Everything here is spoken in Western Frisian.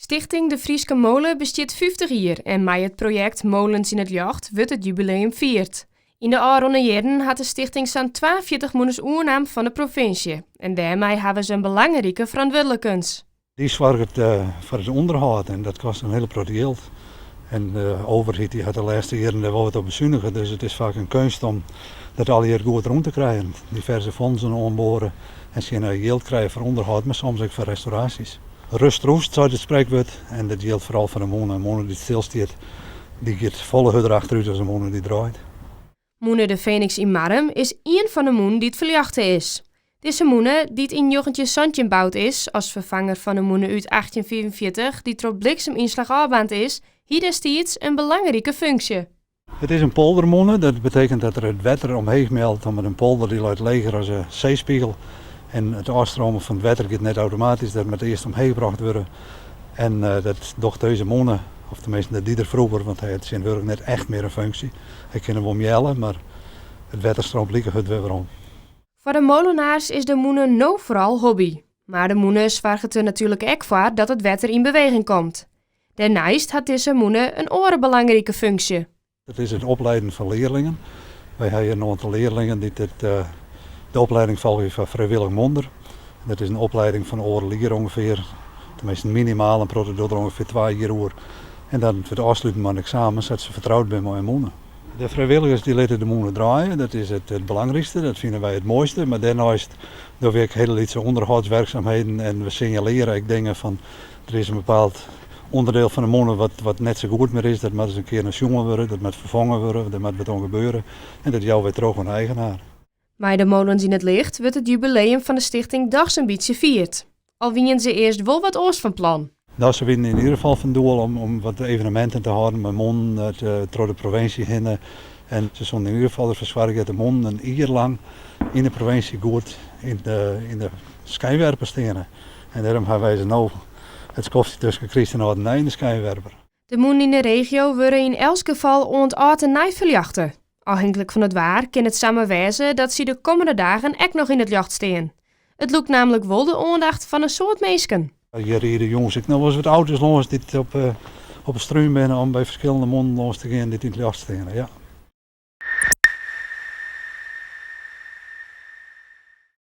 Stichting De Fryske Mole bestiet 50 jier en mei it projekt Molens yn it Ljocht wurdt it jubileum fierd. Yn de ôfrûne jierren hat de stichting sa'n 42 mûnes oernaam fan de provinsje en dêrmei hawwe se in belangrike ferantwurdlikens. Dy soarget foar it ûnderhâld en dat kostet in hiele protte jild. En de overheid dy hat de lêste jierren dêr wol wat op besunige, dus it is faak in keunst om dat allegear goed rûn te krijen. Diverse fondsen oanboare en sjen nei jild krije foar ûnderhâld, mar soms ek foar restauraasjes. Rust roest, seit it sprekwurd, en dat jildt foaral foar in mûne. In mûne dy't stilstiet, dy giet folle hurder achterút as in mûne dy't draait. Mûne De Feniks yn Marrum is ien fan de mûnen dy't ferljochte is. Dizze mûne, dy't yn 1917 boud is as ferfanger fan de mûne út 1845 dy't troch bliksemynslach ôfbaarnd is, hie destiids in belangrike funksje. It is in poldermûne, dat betekent dat der it wetter omheech mealt omdat in polder dy leit leger as de seespegel en it ôfstromen fan it wetter giet net automatysk, dat moat earst omheech brocht wurde en dat docht dizze mûne, of teminsten dat die er froeger, want hy hat tsjintwurdich net echt mear in funksje. Hy kin him wol mealle, mar it wetter streamt like hurd wer werom. Foar de molenaars is de mûne no foaral hobby. Mar de mûne soarget der natuerlik ek foar dat it wetter yn beweging komt. Dêrneist hat dizze mûne in oare belangrike funksje. Dat is it opleiden fan learlingen. Wy ha hjir in oantal learlingen dy't it, de opleiding folgje foar frijwillich mûnder. Dat is in opleiding fan oardel jier ûngefear, teminsten minimaal, in protte dogge der ûngefear twa jier oer. En dan wurdt ôfsluten mei in eksamen sa't se fertroud binne mei in mûne. De frijwilligers dy litte de mûne draaie, dat is it belangrykste, dat fine wy it moaiste. Mar dêrneist dogge we ek hiele lytse ûnderhâldswerkzaamheden en we sinjalearje ek dingen fan der is in bepaald ûnderdiel fan de mûne wat net sa goed mear is, dat moat ris in kear nei sjoen wurde, dat moat ferfongen wurde, dêr moat wat oan gebeure en dat jouwe wy troch oan de eigenaar. Mei de Molens yn it Licht wurdt it jubileum fan de stichting dochs in bytsje fierd. Al wienen se earst wol wat oars fan plan. No, se wienen yn ieder gefal fan doel om wat eveneminten te hâlden mei mûnen troch de provinsje hinne. En se soenen yn ieder gefal derfoar soargje dat de mûnen in jier lang yn de provinsje goed yn de skynwerper steane. En dêrom hawwe wy se no it skoftsje tusken kryst en âld en nij yn de skynwerper. De mûnen yn de regio wurde yn elts gefal oant âld en nij ferljochte. Ôfhinklik fan it waar kin it samar wêze dat sy de kommende dagen ek noch yn it ljocht stean. It lûkt nammentlik wol de oandacht fan in soad minsken. Hjir ride jûns ek noch wolris wat auto's lâns dy't op 'e strún binne om by ferskillende mûnen lâns te gean dy't yn it ljocht steane. Ja.